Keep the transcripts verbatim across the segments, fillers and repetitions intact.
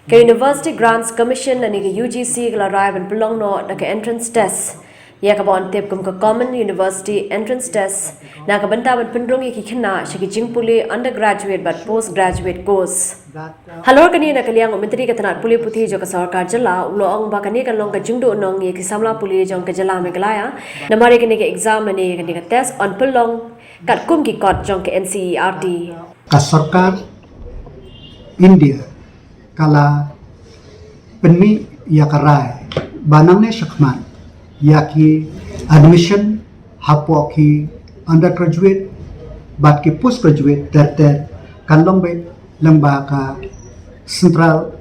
Ka University Grants Commission lane ka U G C ka la rai ban pynlong noh da ka entrance test ïa kaba yn tip kum ka Common University Entrance Test na ka bynta ban pynrung ïa ki khynnah sha ki jingpule undergraduate bad postgraduate course. Halor kane, na ka liang u Myntri ka tnat pule puthi jong ka sorkar jylla u la ong ba kane kan long ka jingduhnong ïa ki samla pule jong ka jylla Meghalaya, namar ïa kane ka exam lane ïa kane ka test yn pynlong katkum ki kot jong ka N C E R T. Ka sorkar India ka la pynmih ïa ka rai ba nangne shakhmat ïa ki admission hapoh ki undergraduate bad ki postgraduate ter ter kan long beit lyngba ka central,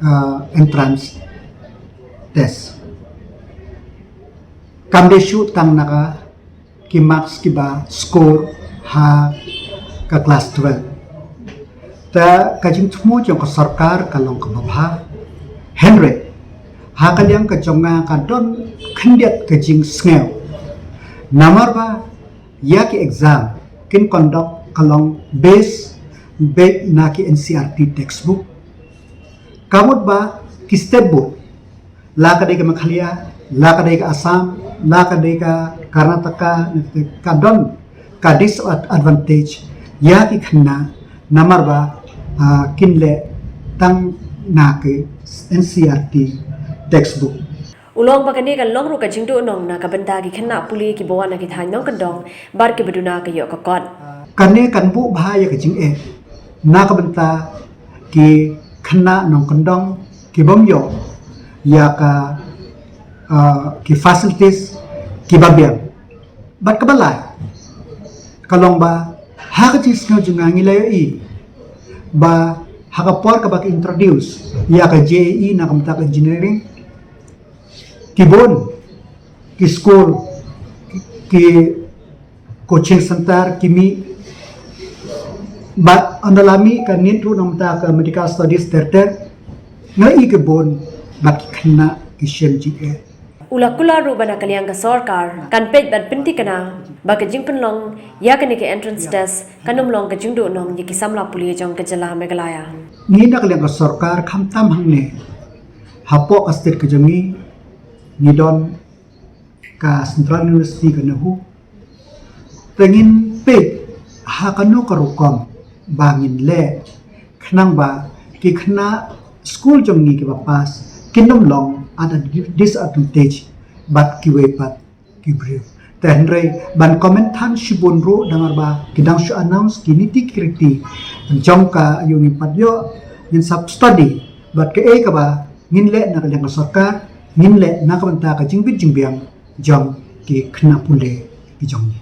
uh, entrance test. Kam dei shuh tang na ka ki marks kiba score ha ka class twelve. Ta ka jingthmu jong ka sorkar ka long kaba bha. Hynrei ha ka liang ka jong nga ka don khyndiat ka jingsngew. Namar ba ïa ki exam kin conduct ka long base beit na ki N C E R T textbook. Ka mut ba ki state board, la ka dei ka Meghalaya, la ka dei ka Assam, la ka dei ka Karnataka, ka don ka disadvantage ïa ki khynnah namar ba, ah, kin leh tang na ki N C E R T textbook. U la ong ba kane kan long ruh ka jingduhnong na ka bynta ki khynnah pule kiba wan na ki thaiñ nongkyndong bad kiba duna ka ïoh ka kot. Kane kan buh bha ïa ka jingeh na ka bynta ki khynnah nongkyndong kibym ïoh ïa ka, ah, ki facilities kiba biang. Bad kaba lai ka long ba ha ka jingsngew jong nga ngi la ïohi ba ha ka por kaba ki introduce ïa ka J E E na ka bynta ka engineering, ki bun ki school, ki, ki coaching center ki mih, bad ynda la mih ka NEET ruh na ka bynta ka medical studies ter ter, nga ïohi ki bun bad ki khynnah ki shem jingeh. U la kular ruh ba na ka liang ka sorkar kan peit bad pynthikna ba ka jingpynlong ïa kane ka entrance test kan ym long ka jingduhnong ïa ki samla pule jong ka jylla Meghalaya. Ngi na ka liang ka sorkar khamtam hangne hapoh ka state ka jong ngi, ngi don ka Central University ka NEHU. Te ngin peit ha kano ka rukom ba ngin leh khnang ba ki khynnah skul jong ngi kiba pass kin ym long at a disadvantage bad kiwei pat ki briew. Te hynrei ban comment than shibun ruh namar ba ki dang shu announce ki niti ki riti jong ka, ïoh ngin pat ïoh, ngin sa study bad kaei kaba ngin leh na ka liang ka sorkar, ngin leh na ka bynta ka jingbit jingbiang jong ki khynnah pule ki jong ngi.